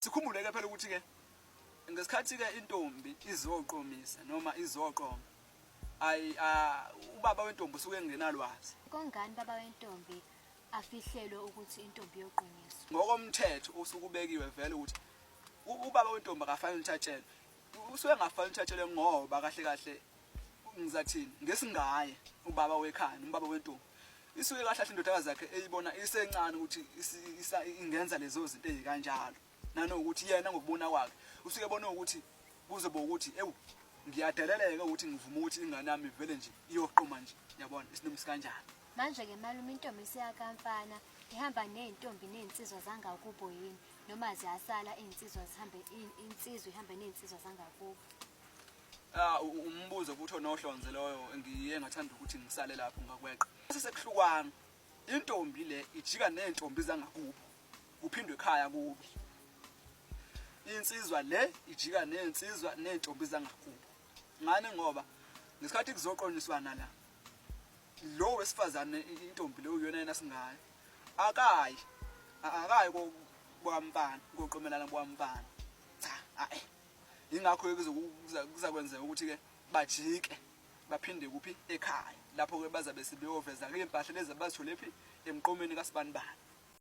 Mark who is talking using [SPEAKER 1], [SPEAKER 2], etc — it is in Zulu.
[SPEAKER 1] Sikhumbule-ke phela ukuthi-ke ngesikhathi-ke intombi izoqomisa noma izoqoma ayi ubaba wentombi usuke engenalwazi.
[SPEAKER 2] Kungani baba wentombi afihlelwe ukuthi intombi iyoqonyiswa?
[SPEAKER 1] Ngokomthetho osuke ubekiwe vele ukuthi ubaba wentombi akafanele ukuthi atshelwe. Usuke engafanele ukuthi atshelwe ngoba kahle kahle ngizathini ngesingaye ubaba wekhaya nobaba wentombi. Isuke kahle kahle indodakazi yakhe eyibona isencane ukuthi ingenza lezo zinto ezikanjalo. Nanokuthi yena ngokubona kwakhe usuke ebona ukuthi kuzoba ukuthi ewu ngiyadeleleka ukuthi ngivume ukuthi ingane yami ivele nje iyoqoma nje yabona isinoma sikanjani.
[SPEAKER 2] Manje-ke malume intombi isiyakamfana ihamba ney'ntombi ney'nsizwa zangakubo yini noma ziyasala iy'nsizwa zihambe insizwa ihambe ney'nsizwa zangakubo?
[SPEAKER 1] Ah umbuzo futhi onohlonze loyo ngiye ngathanda ukuthi ngisale lapho ngakweqa. Sesekuhlukana intombi le ijika nezintombi zangakubo kuphindwe ekhaya kubo. Insizwa le ijika nezinsizwa nezintombi zangakubo. Ngani ngoba ngesikhathi kuzoqoniswana la lo wesifazane intombi leyo iyona yena singayo akayi akayi kwamfana koqomelana kwamfana cha ayi ingakho ke kuzakwenzeka ukuthi ke bajike baphinde kuphi ekhaya lapho ke bazabe sebeyoveza ke impahla lezi abazithole phi emqomeni kasibanibani.